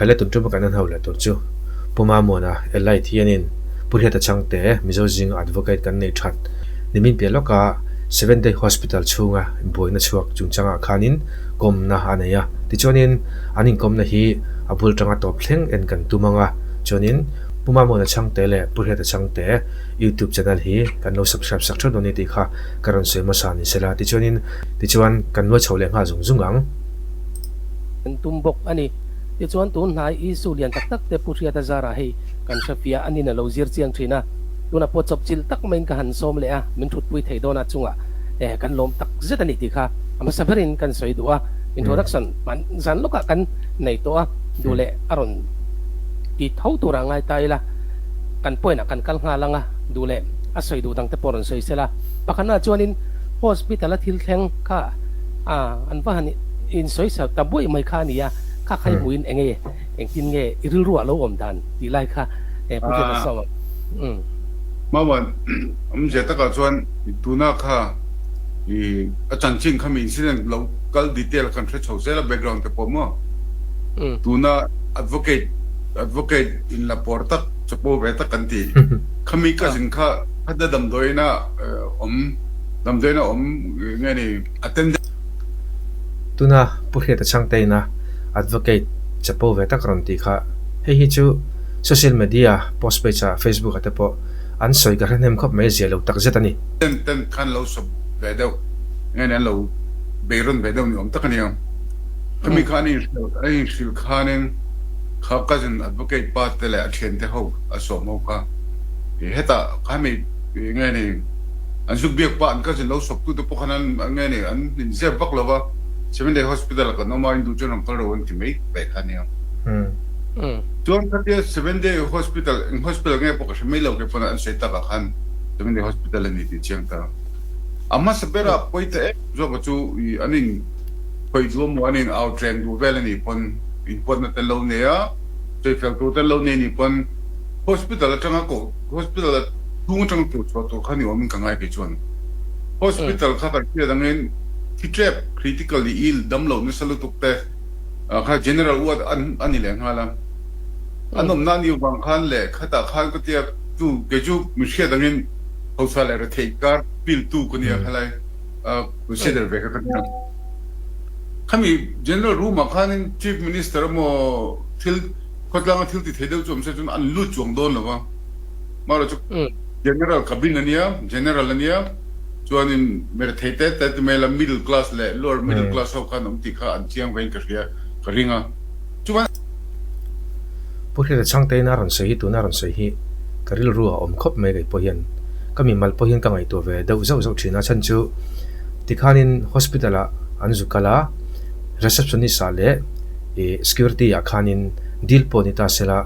Khaile tun ṭuma kan en ho leh tur chu Pu Mamuana, Elite hianin Pu Hriata Chhangte, Mizo zinga advocate kan nei that nimin piah lawka Seven Day Hospital chhunga buaina chhuak chungchangah khanin kawmna a nei a. Tichuanin an inkawmna hi a bul tanga tawp thleng en kan tum ang a. Chuanin Pu Mamuana Chhangte leh Pu Hriata Chhangte YouTube channel hi kan lo subscribe sak theuh dawn ni tih kha ka rawn sawi hmasa ni sela. Tichuanin tichuan kan nuai chho leh nghal zung zung ang. Kan tum bawk a ni. Tichuan tun hnai Isu lian tak tak te Pu Hriata zarah hei kan hre fiah a nin a lo zir chiang thin a. Tunah pawh chawp chilh tak maiin ka han sawm leh a, min thutpui thei dawn a chungah eh kan lawm tak zet a ni tih kha a hmasa berin kan sawi duh a. Introduction hman zan lawkah kan nei tawh a, duh leh a rawn ti tho turah ngai ta ila kan point ah kan kal nghal ang a, duh leh a sawi duh dang te pawh rawn sawi sela. Pakhatnaah chuanin hospital a thil thleng kha a an va han insawi sa ta buaih mai kha a ni a, kha kha i hmuhin eng nge engtin nge i rilru ah lo awm dan tih lai kha Pu Hriata sawm ang. Umm. Mauan, awmzia takah chuan tuna kha i a chanchin kha mi incident lo kal detail kan hre chho zel a background te pawh maw? Tuna advocate advocate in la pawr tak chapo ve tak kan ti khami cousin kha khata damdawiina awm damdawiina awm nge ni attendant Tuna Pu Hriata Chhangteina advocate chapo ve tak rawn tih kha hei hi chu social media post page ah Facebook ah te pawh an sawi ka hre hnem khawp mai zia lo tak zet a ni. Ten ten khan lo sawp ve deuh nge ni an lo beirawn ve deuh ni awm tak a nia. Khami kha an inhrilh an inhrilh khanin kha cousin advocate pa te leh a thiante ho a sawm ho kha hetah khami nge ni an zuk biak pah an cousin lo sawp tu te pawh khan an nge ni an inzep vak lo va Seven Day Hospital ah kan awm a in duh chuan rawn kal ro an ti mai paih kha a nia. Chuan khatia Seven Day Hospital eng hospital nge pawh ka hre mai lo ke pawn an sawi takah khan Seven Day Hospital a ni tih chiang ta. A hmasa berah pawi ta em zawk a chu an in Khawih duh maw an in au tleng duh vel a nih pawn inhuatna te an lo nei a, sawifel tur te an lo nei a nih pawn hospital atanga koh hospital a chhung atanga koh chhuah tur kha ni awmin ka ngai kei chuan. Hospital kha kan hriat angin thi tep critically ill damlo nasa lutuk te kha general ward a ni leh nghal a, an awmna a nih vang khan leh khatah khan ka tia chu kei chu mi hriat angin hausa leh retheih kar piltu ka nia khalai. Consider ve kha ka nia. Khami General room ah khanin Chief Minister emaw thil khawtlanga thil ti thei deuh chu awm se chuan an lut chuang dawn lo va. Mahlo chu General cabin a nia, General a nia, chuanin mirethei te te ti mai la middle class leh lower middle class ho khan awm tih kha an chiang vein ka hria, ka ring a. Chuan. Pu Hriata Chhangtein a rawn sawi hi tuna a rawn sawi hi ka rilru a awm khawp mai kei pawh hian ka mimal pawh hian ka ngaihtuah ve deuh zauh zauh thin a chhan chu tikhanin hospital ah an zu kal a receptionist ah leh ih security ah khanin deal pawh ni ta sela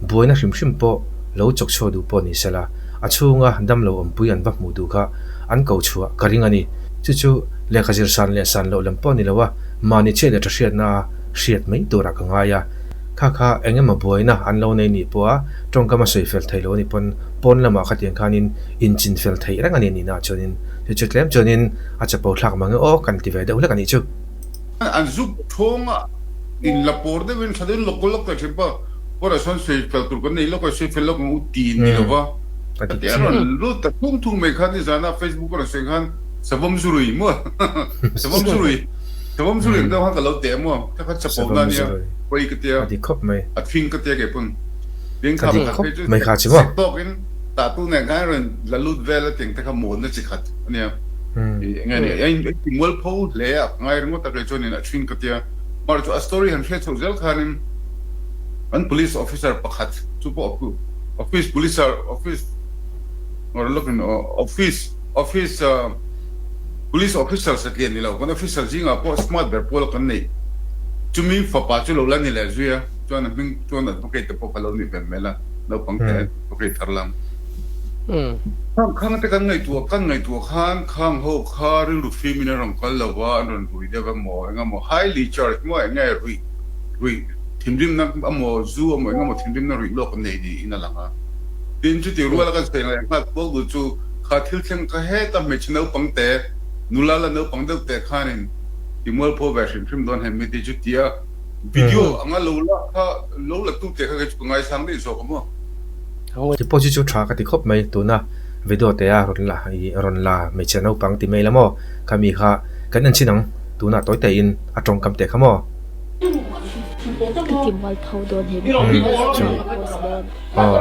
buaina hrim hrim pawh lo chawk chhuak duh pawh ni sela a chhunga damlo awmpui an va hmuh duh kha an ko chhuah ka ring a ni chu chu lehkha zir san leh san loh lam pawh ni lo a mahni chhiat leh tha hriatna a hriat mai turah ka ngai a. Kha kha eng emaw buaina an lo nei nih pawha tawngkam a sawi fel thei lo a nih pawn pawn lamah khatiang khanin inchin fel theih reng a ni nihnaah chuanin chu chu tlem chuanin a chapo thlak mang e aw kan ti ve deuh hlek a nih chu. An zuk thawnga in la pawr deuhin tha deuhin lawk lawk leh thin pawh pawrah sawn sawi fel tur kan nei lawk a, sawi fel lawk ang u ti ni lo va. Khatia a rawn lut ta thung thung mai khan nizana Facebook a rawn sawi khan savawm zurui maw savawm zurui. Savawm chu ring deuh khan ka lo teh maw? Kha kha chapo na nia, pawi ka tia, A dik khawp mai. A thing ka tia kei pawn. Tin A kha dik pakhat khawp phei chu mai kha chi maw? sek tawkin tah tu nen khan rawn la lut vel a tiang te kha mawnna chi khat a nia. Ih enge ni, a in ti mual pho hle a, ka ngai ringawt a kei chuanin a thing ka tia. Mahse chu a story han hriat chhoh zel khanin an police officer pakhat chu pawh office police office lawkin office office Police officer satliah ni lo, kan officer zingah pawh smart ber pawl kan neih. Chumi fapa chu lo la ni leh zui a, chuan a hming chuan advocate te pawh kha lo ni ve hmel a, naupang te advocate thar lam. Khang khang te kan ngaihtuah kan ngaihtuah khan khang ho kha rilru fim in an rawn kal lo va, an rawn rui deuh emaw eng emaw highly charged maw eng nge ruih ruih thinrimna emaw zu emaw eng emaw thinrimna ruih lawk an nei niin a lang a. Tin chutih ruala kan sawi leh nghal kual dul chu Kha thil thleng kha heta hmeichhe naupang te, nula la naupang deuh te khanin ti mualpho ve hrim hrim dawn hem mi ti chu tia Video anga lo la kha lo la tu te kha kei chu ka ngaisang daih zawk a maw? Ti pawh chu chu tha ka ti khawp mai tuna video te a rawn la ih rawn la hmeichhe naupang ti mai la maw khami kha kan en chin ang tunah tawi te in a tawngkam te kha maw. Ka ti mualpho dawn he mi hi ka post dawn. Aw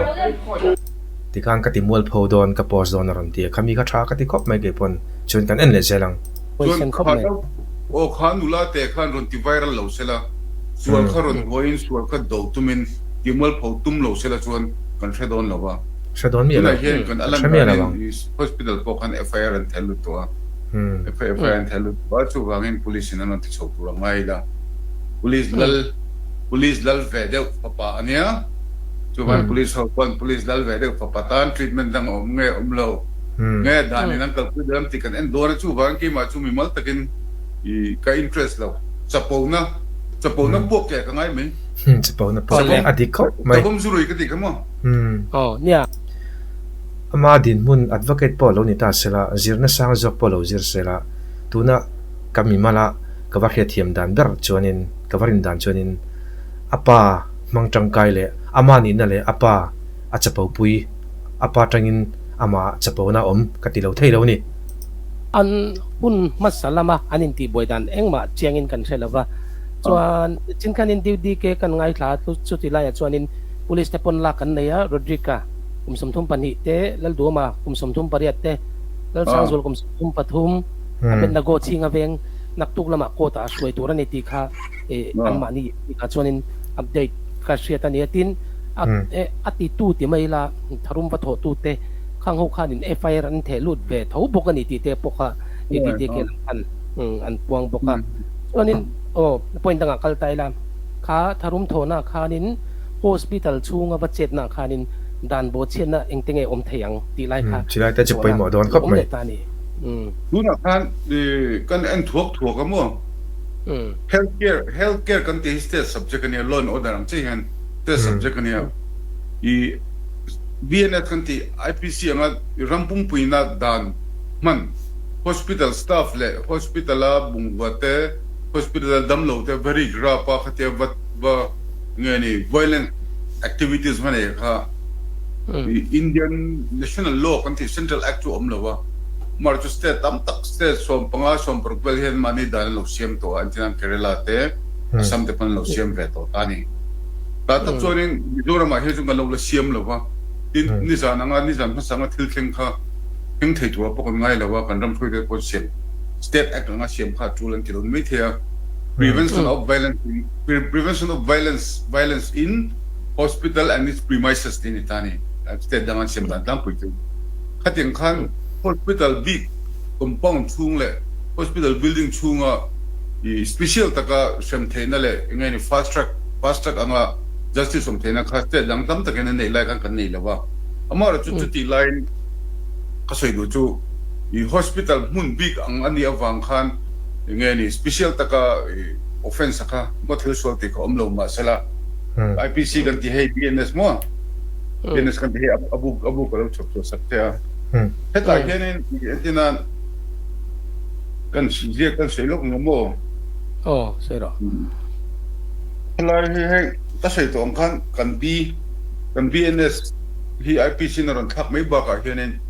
tikhan ka ti mualpho dawn ka post dawn a rawn ti a khami kha tha ka ti khawp mai keipawn chuan kan en leh zel ang. Chuan kha no aw kha nula te khan rawn ti viral lo sela, sual kha rawn huaiin sual kha do tumin ti mualpho tum lo sela chuan kan hre dawn lo va. Hre dawn miah lo. Tunah hian kan a Kan lan hre miah lo danin ang. hospital pawh khan FIR an thel lut tawh a, FIR an thel lut tawh a, chuvangin police in an rawn ti chho tur a ngai ila. Police lal police lal ve deuh fapa a nia, chuvangin police ho pawn police lal ve deuh fapa tan treatment dang a awm nge awm lo. Nge dan in an kalpui dawn tih kan en dawn a, chuvang keimah chu mimal takin i ka interest lo. Chapona, chapona puak keh ka ngai mai. Chapona puak keh a dik khawp mai. Chapawm zurui ka tih kha maw? Aw, nia. Ama dinhmun advocate pawh lo ni ta sela, zirna sang zawk pawh lo zir sela, tuna ka mimala ka va hriatthiam dan ber chuanin, ka va rin dan chuanin a pa hmang tangkai leh ama nihna leh a pa a chapopui a pa tangin amah chapona awm ka ti lo thei lo ni. An hun hmasa lama an intihbuai dan engmah chiangin kan hre lo va, chuan chin khanin DK kan ngaithla a, chuti laiah chuanin Police te pawn lak an nei a, Rodrick-a kum 32 te, Lalduama kum 38 te, Lalsangzual kum 33, Abednego chhinga veng naktuk lamah court-ah a hruai tur a ni tih kha anmahni bikah chuanin update ka hriat a ni a, tin a titu ti mai ila tharum va thawhtu te khang ho khanin FIR an theh lut ve tho bawk a ni tih te pawh kha ATTK lam khan an puang bawk a. Chuanin aw point dangah kal ta ila kha tharum thawhna khanin hospital chhunga va chetna khanin dan bawhchhiatna engte nge awm thei ang tih lai kha Chilai te chu zawhna pawimawh dawn a khawp awm mai. leh ta a ni. Tunah khan kan en thuak thuak a maw? Health care, health care kan tih hi state subject a nia, law and order ang chiah hian state subject a nia. I BNS kan tih IPC anga ram pumpuina dan hman hospital staff leh hospital a bungrua te, hospital a damlo te va rik rap a khatia va va nge ni violent activities va nei kha i Indian national law kan tih central act chu a awm lo a. Mar chu state tam tak state 15 16 vel hian mahni dan an lo siam tawh a, entirnan Kerala te Assam te pawn an lo siam ve tawh ta a ni. Tah tak chuanin Mizoramah hian chu kan lo la siam lo va, tin nizan anga nizan hmasa anga thil thleng kha thleng thei tura pawh kan ngai lo a, kan ram hruaite pawh siam state act anga siam kha a tul an ti lo ni maithei a. Prevention of violence in prevention of violence violence in hospital and its premises tih a ni ta a ni, state danga an siam dan tlangpui chu. Khatiang khan hospital bik compound chhung leh hospital building chhunga i special taka hrem theihna leh eng nge ni fast track fast track anga justice awm theihna kha state dang tam takin an neih lai khan kan nei lo va. Amaherawhchu chutih laiin ka sawi duh chu i hospital hmun bik ang a nih avang khan eng nge ni special taka i offence a kha maw thil sual tih kha awm lo mahsela IPC kan tih hei BNS maw? Business kan ti hi a buk a buk a lo chhawp chhuah sak che a. Hetah hianin entina kan ziak kan sawi lawk ang maw? Aw, sawi rawh. Helai hi hei ka sawi tawh ang khan kan B kan BNS hi IPC in a rawn thlak mai bakah hianin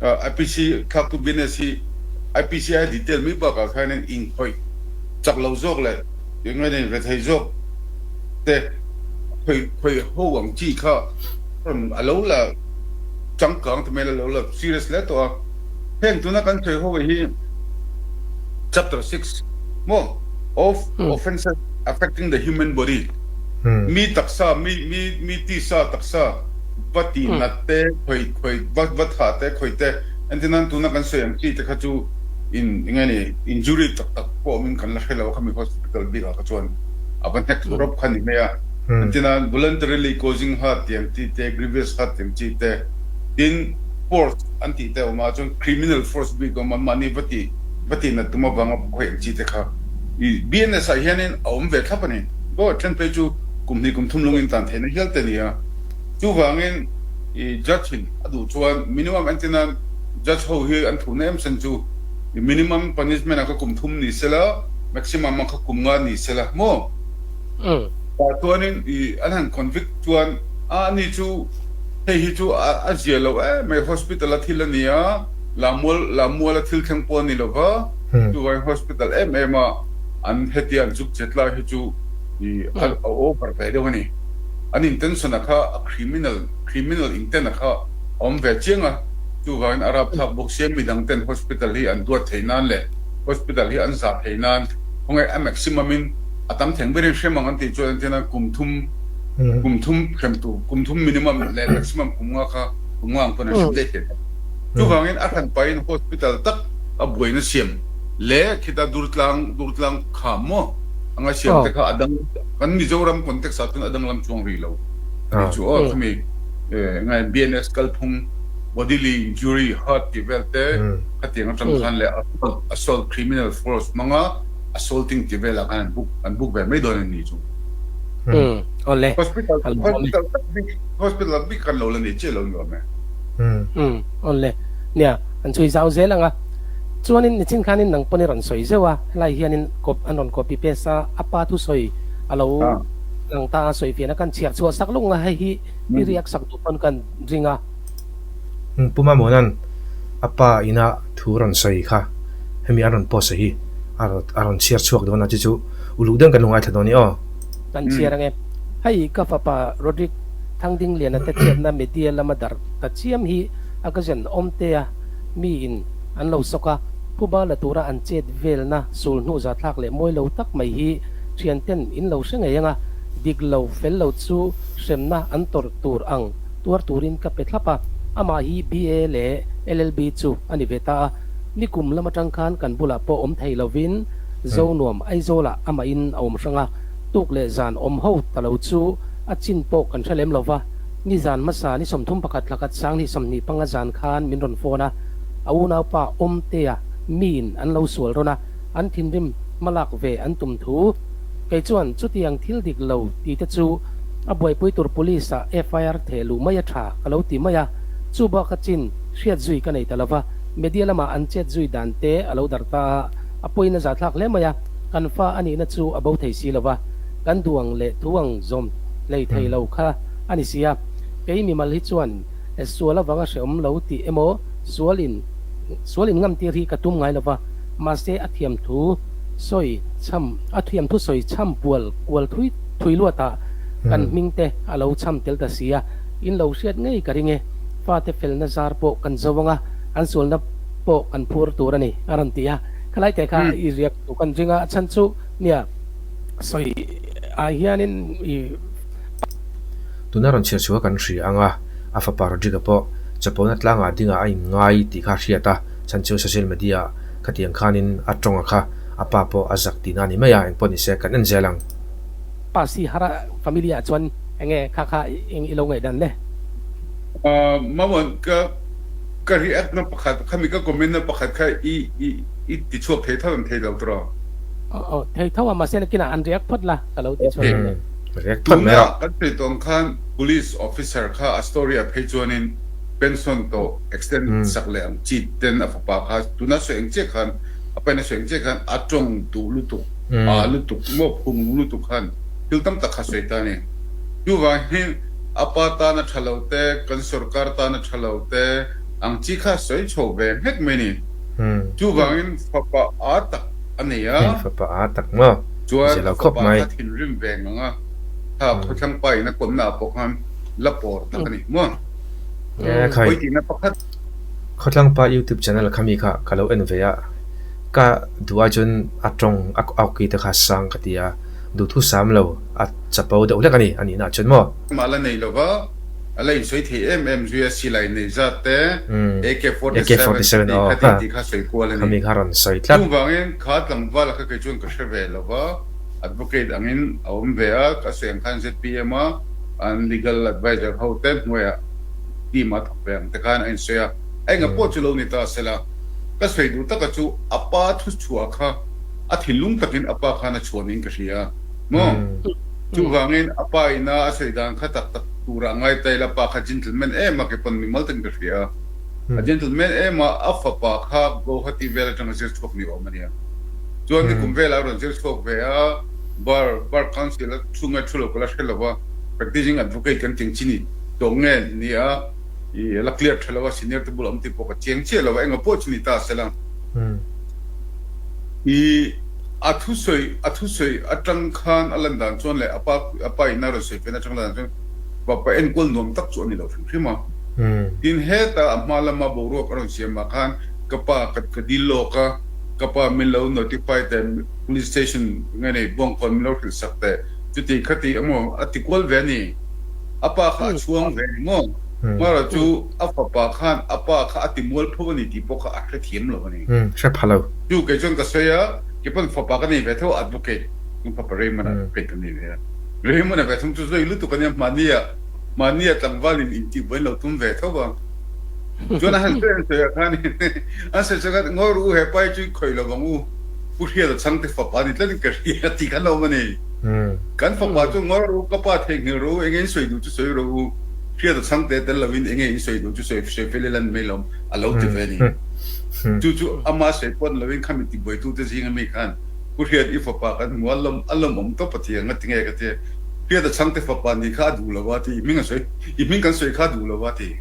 IPC thlaktu BNS hi IPC ai detail mai bakah khanin inkhawih chak lo zawk leh eng nge ni rethei zawk te Khawih khawih ho ang chi kha rawn a lo la changkang ta mai a lo la serious hle tawh a. Heng tuna kan sawi ho hi chapter 6 maw of offences affecting the human body mi taksa mi mi mi tisa taksa va tih nat te khawih khawih va va thah te khawih te entirnan tuna kan sawi ang chi te kha chu in enge ni injury tak tak pawh awmin kan la hre lo a khami hospital bikah kha chuan a va hnek rawp kha ni mai a. Entirnan voluntarily causing hurt tih ang chi te, grievous hurt tih ang chi te, tin force an tih te a awm a, chuan criminal force bik a awm a, mahni va tih va tih nat tum avanga khawih ang chi te kha i BNS ah hianin a awm ve thlap a ni. Aw then phei chu kum hnih kum thum lungin tan theihna hial te a ni a. Chuvangin i judge in a duh chuan minimum entirnan judge ho hi an thuhna em sen chu i minimum punishment ah kha kum thum ni sela maximum ah kha kum nga ni sela maw? Tah chuanin i an han convict chuan a ani chu hei hi chu a zia lo em mai, hospital a thil a ni a, Lamual Lamual a thil thleng pawh a ni lo va, chuvangin hospital em em a an hetia an zuk chet lai hi chu i a over ve deuh a ni. An intention a kha a criminal criminal intent a kha a awm ve chiang a, chuvangin a rapthlak bawk sia midang ten hospital hi an duat theih nan leh hospital hi an zah theih nan khawnge a maximum in a tam theng berin hrem ang an tih chuan entirna kum thum kum thum hrem tur kum thum minimum leh maximum kum nga kha kum nga ang pawn an hrem daih thei bawk. Chuvangin a hran pahin hospital tak a buaina siam leh khita Durtlang Durtlang kham maw anga siam te kha a dang kan Mizoram context ah chuan a danglam chuang rih lo tih chu aw khami ngai BNS kalphung bodily injury hurt tih vel te khatiang atang khan leh assault assault criminal force hmanga assaulting tih velah khan an book an book ve mai dawn a ni chu. Umm awle Hospital a lo awm e. hospital tak bik hospital bik kan lo la nei chiah lo ni awm e. Umm awle nia an chhui zau zel ang a. Chuanin nichin khanin nang pawn i rawn sawi zeuh a, helai hianin kawp an rawn copy paste a, a pa thusawi a lo lang ta a, sawi fiahna kan chhiar chhuah sak lung a, hei hi i riak sak duh pawn kan ring a. Pu Mamuanan a pa ina thu rawn sawi kha hemi an rawn post a hi a rawn chhiar chhuak dawn a, chu chu uluk deuhin kan lo ngaithla dawn i aw. Kan chhiar ange. Hei ka fapa Rodrick Thangdingliana te chhiatna media lama darh ta chiam hi a cousin Awmtea mi in an lo sawk a, phuba la tura an chet velna sul hnu zathlak leh mawi lo tak mai hi thian ten in lo hre ngei anga, dik lo fel lo chu hremna an tawrh tur ang tuar turin ka pe thlap a, amah hi BA leh LLB chu a ni ve ta a, nikum lam atang khan kan bulah pawh awm thei lovin Zonuam Aizawlah amahin a awm hrang a, tuk leh zan awm ho ta lo chu a chin pawh kan hre lem lova. Nizan hmasa ni 31 thlakhat sanghnih 25 zan khan min rawn phone a, a unaupa Awmtea miin an lo sual rawn a, an thinrim hmalak ve an tum thu. Kei chuan chutiang thil dik lo ti te chu a buaipui tur police ah FIR theh luh mai a tha ka lo ti mai a, chu bak a chin hriat zui ka nei ta lova, media lamah an chet zui dan te a lo darh ta a, a pawiin a zahthlak hle mai a, kan fa a nihna chu a bo thei si lova, kan duh ang leh thu ang zawm hlei thei lo kha a ni si a, kei mimal hi chuan sual avanga hrehawm lo tih emaw sual in sual in ngamtir hi ka tum ngai lova, mahse a thiam thu sawi chham a thiam thu sawi chham pual kual thui thui luatah kan hming te a lo chham tel ta si a, in lo hriat ngei ka ring e, fate felna zar pawh kan zo anga an sualna pawh kan phur tur a ni a rawn ti a, khalai te kha i riak tur kan ring a, a chhan chu nia sawi ah hianin i. Tuna rawn chhiar chhuah kan hria ang a, a fapa Rodrigo pawh chapona tlangah dingah a inngai tih kha a hriat a, chhan chu social media ah khatiang khanin a tawng a kha a pa pawh a zak tihna a ni mai a, engpawh ni se kan en zel ang. Pa si hara family ah chuan enge kha kha eng i lo ngaihdan le? Mamuan ka ka react na pakhat khami ka comment na pakhat kha i i i ti chhuak thei tho em thei lo tawh? Aw thei tho a mahse nakinah an react phawt la ka lo ti chhuak ang le. Tuna kan sawi tawh ang khan Police Officer kha a story ah phei chuanin pension tawh extend sak leh ang chi ten a fapa kha tuna sawi ang chiah khan a pain a sawi ang chiah khan a tawng duh lutuk a lutuk maw phung lutuk khan thil tam tak kha sawi ta a ni. Chuvangin a pa tan a tha lo te kan sorkar tan a tha lo te ang chi kha sawi chho ve nghek mai a ni. Chuvangin fapa a tak a nei a. Fapa a tak maw? Chuan a fapa kha thinrim ve ngang a, kha khawthlang pa in a kawmna ah pawh khan la pawr tak a ni maw? Pawi tihna pakhat. Khawthlang pa youtube channel kha mi kha ka lo en ve a, ka duh ai chuan a tawng a awki te kha sang ka ti a, duhthu sam lo a chapo deuh hlek a ni a nihna ah chuan maw? Mah la nei lova a la insawi thei em em zui a, silai nei zat te, AK-47 tih kha tih tih kha sawi kual a ni. Chuvangin kha tlangval kha kei chuan ka hre ve lo va, advocate angin a awm ve a, ka sawi ang khan zpm a an legal adviser ho te hnuaiah team a thawk ve ang te khan a insawi a, a enga pawh chu lo ni ta sela, ka sawi duh taka chu a pa thu chhuah kha a thinlung takin a pa khan a chhuah niin ka hria maw? Chuvangin a pa ina a sawi dan kha tak tak turah ngai ta ila pa kha gentleman em a ke pawn mimal takin ka hria a. A gentleman em a, a fapa kha Guwahati vel atanga zir chhuak ni awm a nia. Chuan nikum velah a rawn zir chhuak ve a, Bar Bar Council a thu nge thu lo ka la hre lo va, Practicing Advocate kan tih ang chi ni tawh nge ni a, i la clear tha lo a, senior te bulah awm tih pawh ka chiang chiah lo a, engah pawh chu ni ta se la. I a thusawi a thusawi atang khan a lan dan chuan leh a pa a pa in a rawn sawi fiahna atang lan dan chuan pa enkawl nuam tak chu a ni lo hrim hrim a. Tin heta a hma lama boruak a rawn siam ah khan ka pa ka ka dil lawk a, ka pa min lo notify teh police station nge nei Bawngkawn min lo hrilh sak teh chuti khati emaw a ti kual ve a ni. A pa kha a chhuang ve ni maw? Mara chu a fapa khan a pa kha a ti mualpho a ni tih pawh kha a hrethiam lo a ni. Hre pha lo. Chu kei chuan ka sawi a, kei pawn fapa ka nei ve tho a, advocate, kan fapa Raymond-a advocate ka nei ve a. Raymond-a ve thung chu zawi lutuk a nia, mahnia, mahnia tlangvalin intihbuai an lo tum ve tho a. Chuan a han sawi an sawi ah khan an sawi sawi khan ngawi rawh u hepa hi chu i khawih lo vang u, Pu Hriata Chhangte fapa ni tlatin ka hria tih khan a awm a ni. Kan fapa chu ngawi rawh u, ka pa theihnghilh rawh u, enge in sawi duh chu sawi rawh u, Hriata Chhangte tel lovin enge in sawi duh chu sawi sawi fel ila ni mai lo a lo ti ve a ni. Chu chu ama sawi pawt lovin khami tibuaitute zinga mi khan Pu Hriat i fapa kan hmu a lawm a lawmawm tawp a ti ang a ti nge ka ti a, Hriata Chhangte fapa ni kha a duh lo a ti, i hming a sawi i hming kan sawi kha a duh lo a ti.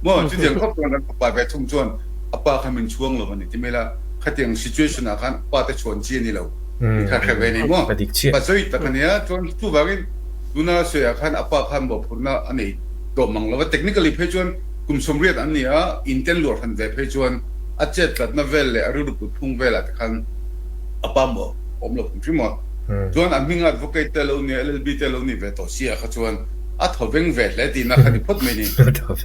Maw chutiang khawp chuan kan fapa ve thung chuan a pa kha min chhuang lo a ni ti mai la, khatiang situation ah khan pa te chhuan chi a ni lo tih kha hre ve a ni maw? Pa sawi tak a nia, chuan chuvangin tuna sawiah khan a pa khan mawhphurhna a nei tawh mang lo va, technically phei chuan kum 80 an ni a, inten luah hran ve phei chuan a chet tlatna vel leh a rilru put phung velah te khan a pa mawh awm lo hrim hrim a, chuan a hminga advocate te lo ni a, LLB te lo ni ve tawh si ah kha chuan a thaw veng ve hle tihna kha ni phawt mai ni.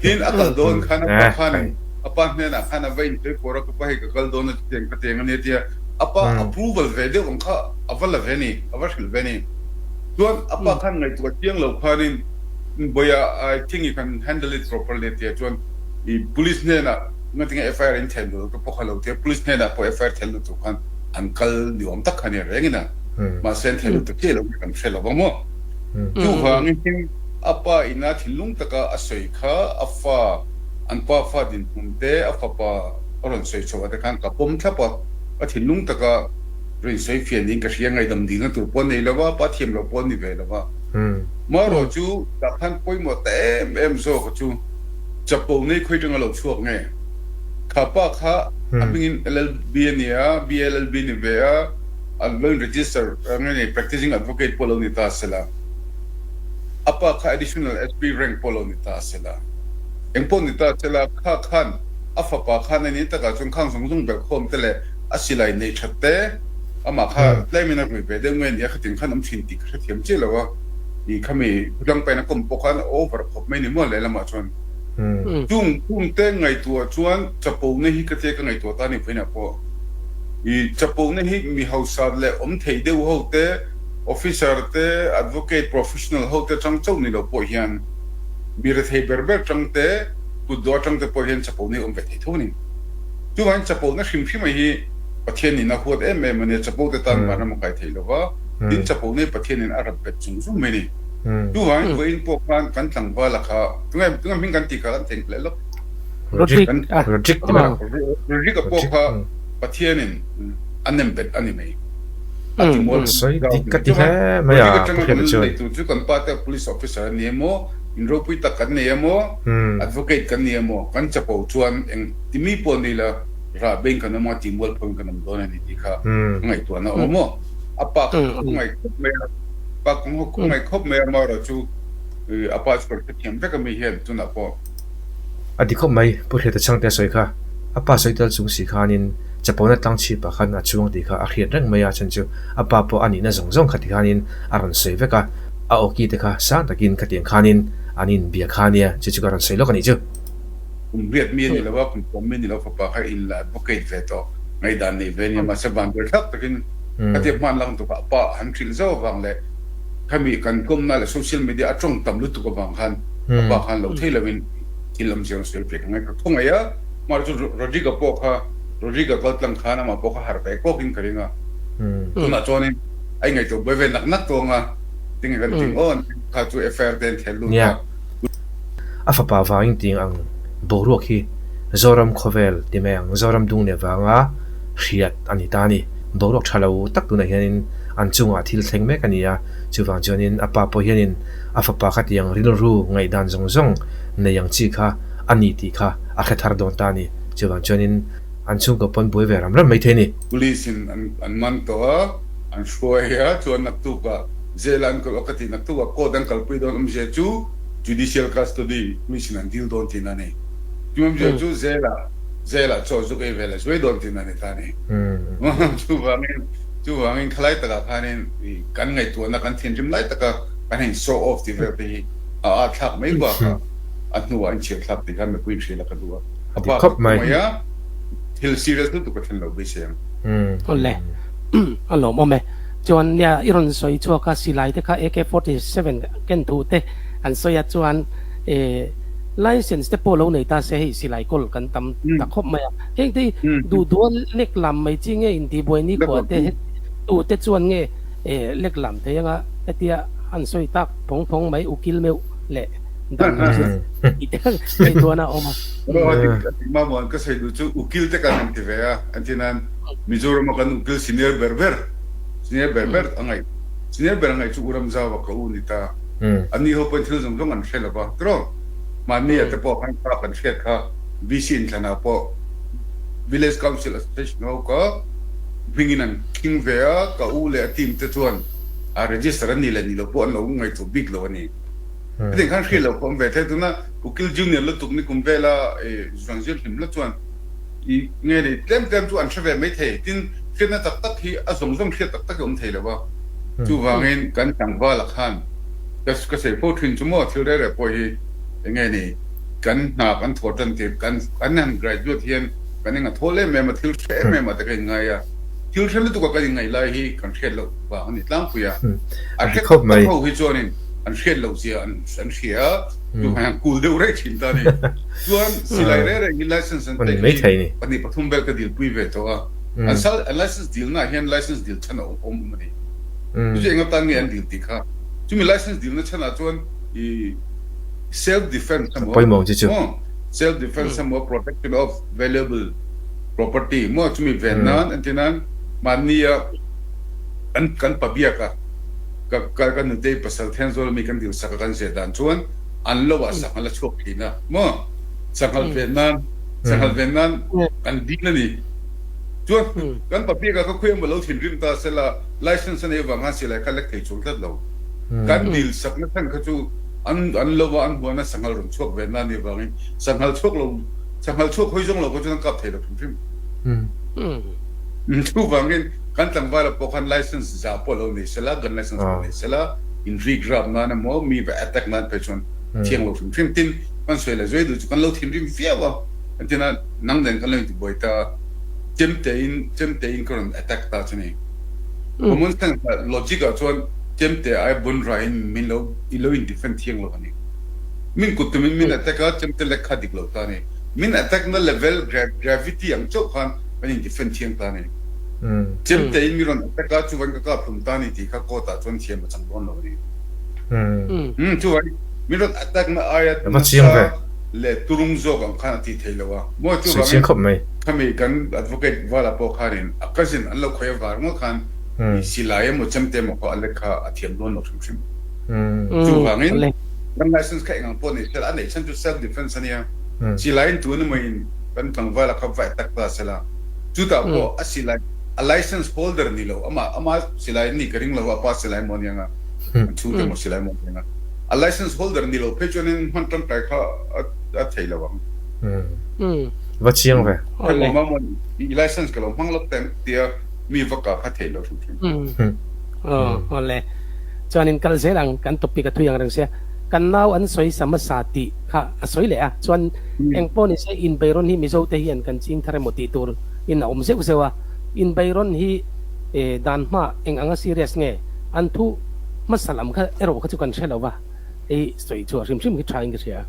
Tin, a kal dawn khan a pa khanin a pa hnenah khan a va insawi pawr a, ka pa hei ka kal dawn a chutiang ka tiang a nia tia a pa approval ve deuh ang kha a va la ve ni, a va hrilh ve ni. Chuan a pa khan ngaihtuah chiang lo khanin Bawia I think you can handle it properly a tia chuan i police hnenah ngatinge FIR in then duh lo te pawh kha lo tia police hnenah pawh FIR then lutuk khan an kal ni awm tak kha nia reng in a mahse an then lutuk chiah lo hi kan hre lo vang maw. Chuvangin a pa ina thinlung taka a sawi kha a fa an pa fa dinhmun te a fapa a rawn sawi chhoh ah te khan ka pawm thlap a, a thinlung taka rawn sawi fiah niin ka hria ngaihdam dilna tur pawh a nei lo va, pa thiam loh pawh a ni ve lo va. Marawh chu tah khan pawimawh ta em em zawk a chu chapo nei khawi tanga lo chhuak nge? Kha pa kha a hmingin LLB a ni a, BLLB ni ve a, an lo in register nge ni practicing advocate pawh lo ni ta sela, a pa kha additional SP rank pawh lo ni ta sela, eng pawh ni ta sela kha khan a fapa khan a ni takah chuan khang zawng zawng belhkhawm te leh a silai nei that te amah kha tlemin a rui ve deuh nge ni a khatin khan awm thin tih ka hrethiam chiah lo a, i khami khawtlang pain a kawm pawh khan a over khawp mai ni maw lehlamah chuan. Chung chungte ngaihtuah chuan chapona hi ka tia ka ngaihtuah ta ni vawiinah pawh i chapona hi mi hausa leh awm thei deuh ho te, officer te, advocate professional ho te atang chauh ni lo pawh hian mi rethei ber ber tang te, kut dawh atang te pawh hian chapona hi awm ve thei tho a ni. Chuvangin chapona hrim hrim hi Pathianin a huat em em a nia, chapo te tan vanram a kai thei lo va, tin chapo nei Pathianin a rap bet zung zung mai a ni. Chuvangin vawiin pawh khan kan tlangval a kha, tunge tunge hming kan tih kha kan theihnghilh lawk. Rodrick Rodrick ti mai. Rodrick a pawh kha Pathianin a nem bet a ni mai. A ti mual Sawi dik ka ti hle mai a, Rodrick atanga kan nei tur chu kan pa te police officer a ni emaw, in ropui tak kan nei emaw, advocate kan ni emaw, kan chapo chuan eng ti mi pawh ni la, Rah beng kan awm a, tih mual pawhin kan awm dawn a ni tih kha ka ngaihtuahna a awm aw. A pa kha ka khawngaih khawp mai a, pa ka khawngaih khawp mai a, amaherawh chu a pa chu kan hrethiam vek a mi hian tunah pawh. A ti khawp mai, Pu Hriata Chhangte a sawi kha, a pa sawi tel chung si khanin Chapona tlang chhipah khan a chuang tih kha a hriat reng mai a, chhan chu a pa pawh a nihna zawng zawng kha tikhanin a rawn sawi vek a, a awki te kha sang takin khatiang khanin an inbia kha nia, chu chu ka rawn sawi lawk a nih chu. Kum riat mi a ni lo a, kum pawm mi a ni lo fapa kha in la advocate ve tawh, ngaihdan nei ve a nia, mahse van ber thlak takin khatia hman lang tukah pa han hrilh zauh avang leh khami kan kawmna leh social media a tawng tam lutuk avang khan a pa khan lo thei lovin thil awm chiang sawi ve ka ngai ka khawngaih a, mahse chu Rodrigo pawh kha Rodrigo kal tlang khan amah pawh kha harh ve kawkin ka ring a, tunah chuanin a ingaihtuah buai ve nak nak tawng a, tinge kan tih aw kha chu FIR te an thel lut a. A fapa vangin ting ang boruak hi Zoram khawvel ti mai ang, Zoram dung leh vanga hriat a ni ta a ni. Boruak tha lo tak tunah hianin an chungah thil thleng mek a ni a, chuvang chuanin a pa pawh hianin a fapa kha tiang rilru ngaihdan zawng zawng nei ang chi kha a ni tih kha a hre thar dawn ta a ni. Chuvang chuanin an chhungkaw pawn buai ve ram ram mai thei a ni. Police in an man tawh a, an hruai a, chuan naktukah jail ah an kal awk a ti, naktukah court an kalpui dawn awmzia chu judicial custody police in an dil dawn tihna a ni. Chu awmzia chu jail ah Jail ah chaw zuk ei ve la zuai dawn tihna a ni ta a ni. Chuvangin, chuvangin khalai takah khanin kan ngaihtuahna kan thinrim lai taka kan hein show off tih vel te hi a at thlak mai bakah a hnuah a inchhir thlak tih khan mipui inhrial a ka duh a. A pa ka mai a, thil serious lutuk a thlen lo beisei ang. Awle, a lawmawm e. Chuan nia i rawn sawi chhuak a, silai te kha AK 47 ken thu te an sawi a chuan e License te pawh lo nei ta se hei silai kawl kan tam ta khawp mai a, heng te hi duh duha lek lam mai chi nge intihbuai nikhua te tu te chuan nge lek lam thei anga hetia an sawi tak phawng phawng mai ukil meuh leh dan tih te ngaihtuahna a awm a. Mamuan ka sawi duh chu ukil te kan han ti ve a, an ti nan Mizoram a kan ukil senior ber ber senior ber ber a ngaih senior ber a ngaih chu U Ramzauva ka u ni ta. An ni ho pawhin thil zawng zawng an hre lo va, tiraw? Mahni ah te pawh khan kha kan hriat kha VC inthlanah pawh Village Council Association ho kha hmingin an khing ve a, ka u leh a team te chuan a register an nih leh nih loh pawh an lo ngaihtuah bik lo a ni. Hetiang khan hriat loh pawh awm ve thei, tuna Ukil Junior lutuk nikum vela Zuangzir hlim la chuan I nge ni, tlem tlem chu an hre ve mai thei. Tin, hriatna tak tak hi a zawng zawng hriat tak tak hi a awm thei lo va. Chuvangin kan tlangvala khan ka ka sawi fo thin chu maw thil reh reh pawh hi eng nge ni, kan hna kan thawh tan tir kan kan han graduate hian kan eng a thawl em em a, thil hre em em ah te ka inngai a. Thil hre lutuk a kan inngaih lai hi kan hriat loh vang a ni tlangpui a. A hre tak tak ho hi chuanin an hriat loh zia an an hria a, chuvangin an kul deuh reh thin ta a ni. Chuan silai reh reh hi license an pek hi 2 3 vel ka dilpui ve tawh a, an sal an license dilna ah hian license dil chhan a awm awm a ni. Chu chu eng atan nge an dil tih kha. Chumi license dilna chhan ah chuan i self defence emaw maw self defence emaw protection of valuable property maw chumi ven nan an ti nan mahni a kan kan pabiak a ka ka nutei pasal Thenzawl ami kan dil sak a kan zir dan chuan an lo ah sanghal a chhuak thin a maw? Sanghal ven nan, sanghal ven nan kan dil a ni. Chuan kan papiak ah ka khuai emaw lo thinrim ta sela license a nei avang khan silai kha lek thei chuang tlat lo. Kan dil sakna chhan kha chu an an lo a an huan a sanghal rawn chhuak ven na ni avangin sanghal chhuak lo sanghal chhuak hawi zawng lo kha chuan an kap thei lo hrim hrim. Chuvangin kan tlangval ah pawh khan license za pawh lo nei sela, gun license pawh nei sela, in rik rap nan emaw mi va attack nan phei chuan thiang lo hrim hrim. Tin, kan sawi leh zuai duh chu kan lo thinrim viau a, entirna nang nen kan lo intibuai ta, chemte in chemte in ka rawn attack ta chu ni. Common sense ah logic ah chuan chemte ai bun raiin min lo i lo in defend thiang lo a ni. Min kut tumin min attack a, chemte lek kha dik lo ta a ni. Min attack na level gravity ang chauh khan kan in defend thiang ta a ni. Chemte in mi rawn attack a, chuvan ka kap hlum ta a ni tih kha court ah chuan thiam a chang dawn lo a ni. Chuvan min rawn attack na aia nasa leh turung zawk ang khan a tih theih loh a. Maw chuvangin khami kan advocate Vala pawh khanin a cousin an lo khawih avar ngawt khan silai emaw chemte emaw kha a lek kha a thiam dawn lo hrim hrim. Chuvangin kan license kha engang pawh nei sela a neih chhan chu self defence a nia. Silaiin tun emaw in kan tlangval a kha va attack ta sela chutah pawh a silai a license holder ni lo amah ama silai ni ka ring lo a pa silai maw aniang a an chhungte maw silai maw aniang a a license holder ni lo phei chuanin hman tangkai kha a thei lo ang. Va chiang ve. Hei maw maw i license ka lo hmang lawk teng tia mi va kah kha thei lo hrim hrim. Awle chuanin kal zel ang kan topic a thui ang reng sia kan nau an sawi sa hmasa tih kha a sawi leh a chuan engpawh ni se inbeirawn hi Mizo te hian kan ching thar emaw tih tur in a awm zeuh zeuh a inbeirawn hi dan hma eng anga serious nge an thu hmasa lam kha erawh kha chu kan hre lo va hei sawi chhuah hrim hrim hi tha in ka hria.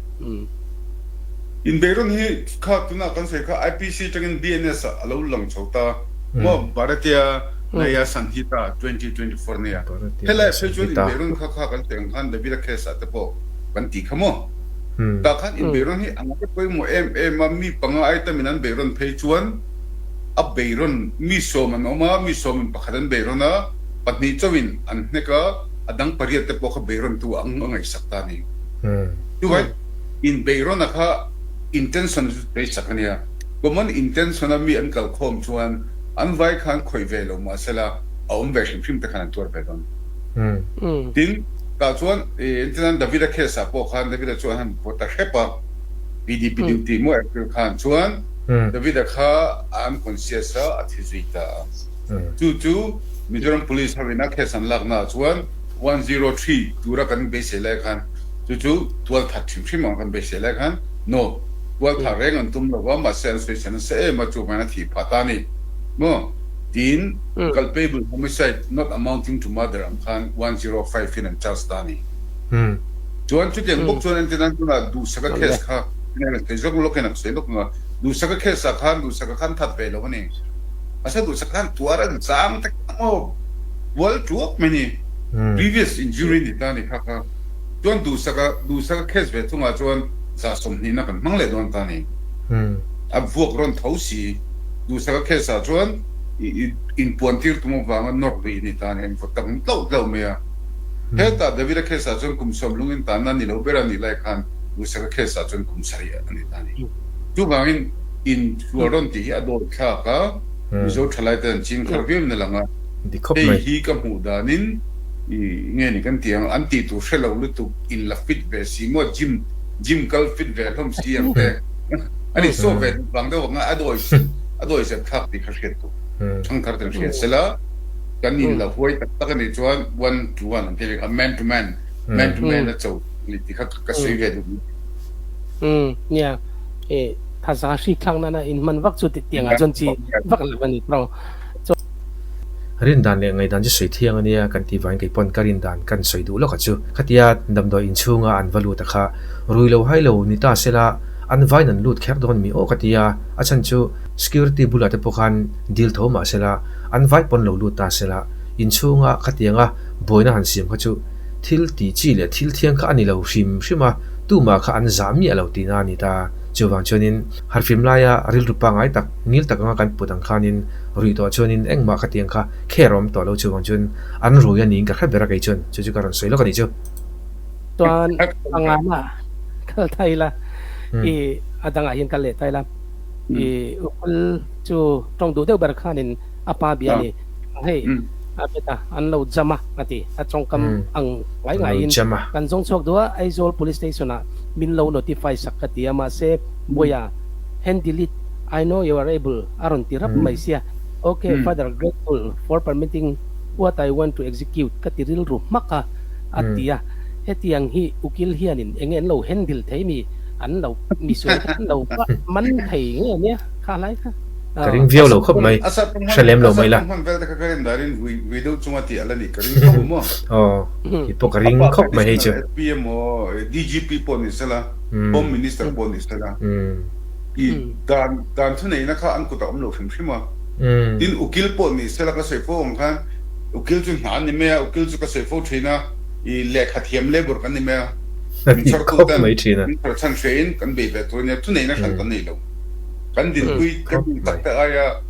Inbeirawn hi kha tunah kan sawi kha IPC atangin BNS ah a lo lang chho ta maw Bharatiya Nyaya Sanhita 2024 nia helai ah phei chuan inbeirawn kha kha kan sawi ang khan Davida case ah te pawh kan ti kha maw tah khan inbeirawn hi a ngai pawimawh em em a mi panga ai tamin an beirawn phei chuan. A beirawn mi sawm an awm a, mi sawmin pakhat an beirawn a, pahnih chauhin an hnek a, a dang pariat te pawh kha beirawntu ang a ngaihsak ta a ni. Chuvai inbeirawna kha intention chu sawisak a nia. Common intention a mi an kal khawm chuan an vai khan khawih ve lo mahsela a awm ve hrim hrim te khan an tuar ve dawn. Tin, tah chuan entirnan Davida case ah pawh khan Davida chu an han vaw ta hrep a, PDP duty maw April khan chuan Davida kha a unconscious a, a thi zui ta a. Chu chu Mizoram Police ho ina case an lakna ah chuan 103 tura kan beisei lai khan chu chu tual that hrim hrim ang kan beisei lai khan no tual thah reng an tum lo va mahse an sawi chhe nasa em a chuvangin a thih phah ta a ni maw tiin culpable homicide not amounting to murder ang khan 105 in an charge ta a ni. Chuan chutiang bawk chuan entir nan tunah Duhsaka case kha sawi zawk lawkin a sawi lawk ang a, Duhsaka case ah khan Duhsaka khan that ve lo a ni. Mahse Duhsaka khan tuar an chang ta kha maw bual tuak mai ni. Previous injury ni ta ni kha kha. Chuan Duhsaka Duhsaka case ve thungah chuan za sawmhnihna kan hmang leh dawn ta ni. A vuak rawn tho si. Duhsaka case ah chuan inpuan tir tum avanga nawrh lui ni ta ni. A invaw tak tlauh tlauh mai a. Hetah Davida case ah chuan kum sawm lungin tanna ni lo ber a nih lai khan Duhsaka case ah chuan kum sarih a ni ta a ni. Chuvangin in sual rawn tih hi a dawi thlak a, Mizo thalai te an ching thar viau in a lang a. Hei hi ka hmuh danin i nge ni kan ti ang, an tih tur hre lo lutuk in la fit ve si maw, gym gym kal fit ve hlawm si ang te a ni saw ve duh vang deuh ang a, a dawi a dawi zet thlak tih kha hriat tur thangthar ten hria sela. Kan in la huai tak tak a nih chuan one to one an ti a, man to man, man to man a cho a ni tih kha ka sawi ve duh. Umm nia, e thaza hri thlak nana in hman vak chu tiang ah chuan chi vak lo a ni tawng. Rin dan leh ngaihdan chu sawi thiang a nia kan tih vangin kei pawn ka rin dan kan sawi duh lawk a chu. Khatia damdawi inchhunga an va lut a kha rui lo hai lo ni ta sela an vain an lut kher dawn mi aw ka ti a, a chhan chu security bulah te pawh khan dil tho mah sela An vai pawn lo lut ta sela, inchhunga khatianga buaina han siam kha chu thil tih chi leh thil thiang kha a ni lo hrim hrim a, tumah kha an zah miah lo tihna a ni ta. Chuvang chuanin harhfim laia rilru pangngai tak, ngil tak anga kan put ang khanin ruih tawh chuanin engmah khatiang kha kher a awm tawh lo, chuvang chuan an rui a niin ka hre ber a kei chuan chu chu ka rawn sawi lawk a nih chu. Chuan a ngana kal ta ila i a dangah hian kal leh ta ila. I ukul chu tawng duh deuh ber khanin a pa bia a ni. Hei a bet a, an lo jam a a ti. A tawngkam ang ngai ngaiin kan zawng chhuak duh a, Aizawl Police Station ah min lo notify sak ka ti a, mahse Buaia hand delete, I know you are able a rawn ti rap mai sia. Ok father grateful for permitting what I want to execute ka ti rilru hmak a a ti a. Hetiang hi ukil hianin enge an lo handle thei mi? An lo misual kha an lo man thei nge nia kha hlai kha. Ka ring viau lo khawp mai, hre lem lo mai la. Aw, hi pawh ka ring khawp mai hei chu. Min chhartu ten min chhar chhan hre in kan bei ve tur a nia, thuneihna hran kan nei lo. Kan dinpui kan din tak te aia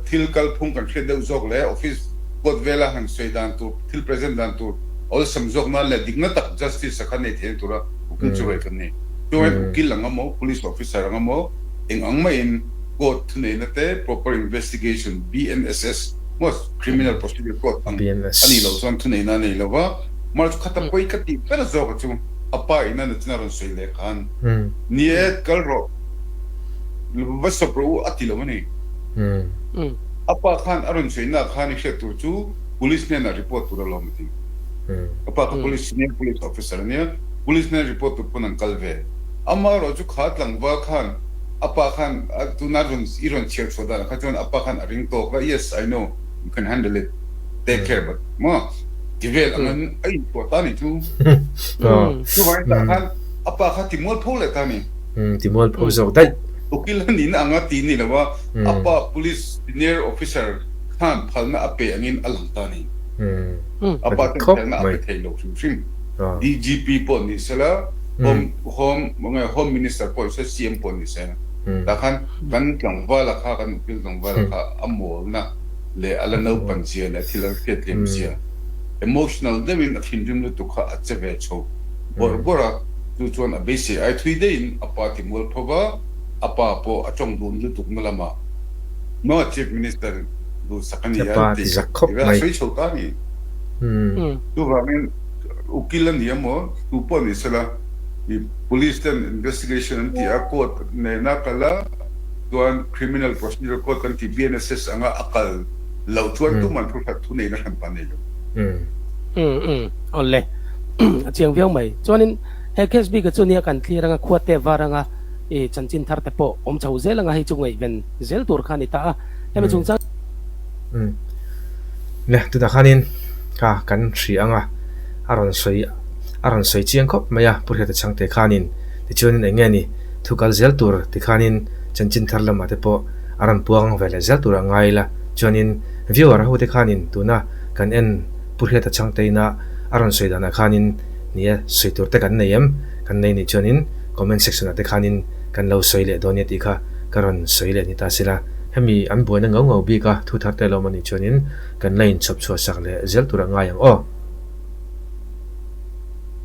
thil kalphung kan hriat deuh zawk leh office court vela han sawi dan tur, thil present dan tur awlsam zawk nan leh dikna tak justice a kha nei theihna tura ukil chu rawi kan nei. Chuan ukil ang emaw, police officer ang emaw eng ang maiin court thuneihna te proper investigation BNSS maw criminal procedure code ang a nih loh chuan thuneihna a nei lo va. March khata pawi ka tih ber zawk a chu a pa in a nachin a rawn sawi leh khan, Ni e, kal rawh, va sawp rawh u a ti lo a ni. A pa khan a rawn sawi nak khan i hriat tur chu police hnenah report tur alawm a ti. A pa kha police, senior police officer a nia, police hnena report tur pawn an kal ve. Amaherawh chu kha tlangval khan a pa khan tuna rawn i rawn chhiar chhuah danah kha chuan a pa khan a ring tawk a, Yes, I know, you can handle it. Take care but maw ti vel angin a inchhuah ta ni chu. Chuvangin tah khan a pa kha ti mualpho leh ta ni. Ti mualpho zawk daih. Ukil a nihna anga ti ni lo a, a pa police senior officer khan phalna a pe angin a lang ta ni. A pa chuan phalna a pe thei lo hrim hrim. DGP pawh ni sela, Home Home Minister pawh ni se, CM pawh ni se. Tah khan kan tlangvala kha, kan ukil tlangvala kha a mawlna leh a la naupan zia leh a thil a hriat lem zia, emotional deuhin a thinrim lutuk kha a che ve chho bawrh bawrh a, chu chuan a beisei ai thui deihin a pa ti mual pho va, a pa pawh a tawng dun lutuk na lamah maw Chief Minister duhsak a ni a tih a sawi chho ta a ni. Chuvangin ukil a ni emaw tu pawh ni sela police ten investigation an ti a, court nena kal a, chuan criminal procedure code kan tih BNSS anga a kal loh chuan tuman thu hrat thu neihna hran pa nei lo. Umm awle a chiang viau mai. Chuanin he case bik a chu nia kan thlir anga khua te var anga i chanchin thar te pawh awm chho zel anga hei chu ngaihven zel tur kha a ni ta a, hemi chungchang. Umm le tunah khanin kha kan hria anga a rawn sawi a rawn sawi chiang khawp mai a Pu Hriata Chhangte khanin tichuanin eng nge ni thu kal zel tur tikhanin chanchin thar lamah te pawh a rawn puang ve leh zel tur a ngai ila chuanin viewer ho te khanin tuna kan en Pu Hriata Chhangte ina a rawn sawi danah khanin ni e sawi tur te kan nei em kan nei nih chuanin comment section ah te khanin kan lo sawi leh dawn nia tih kha ka rawn sawi leh ni ta sila. Hemi an buaina ngau ngau bik a, thu thar te lawm a nih chuanin kan la inchhawp chhuah sak leh zel tur a ngai ang aw.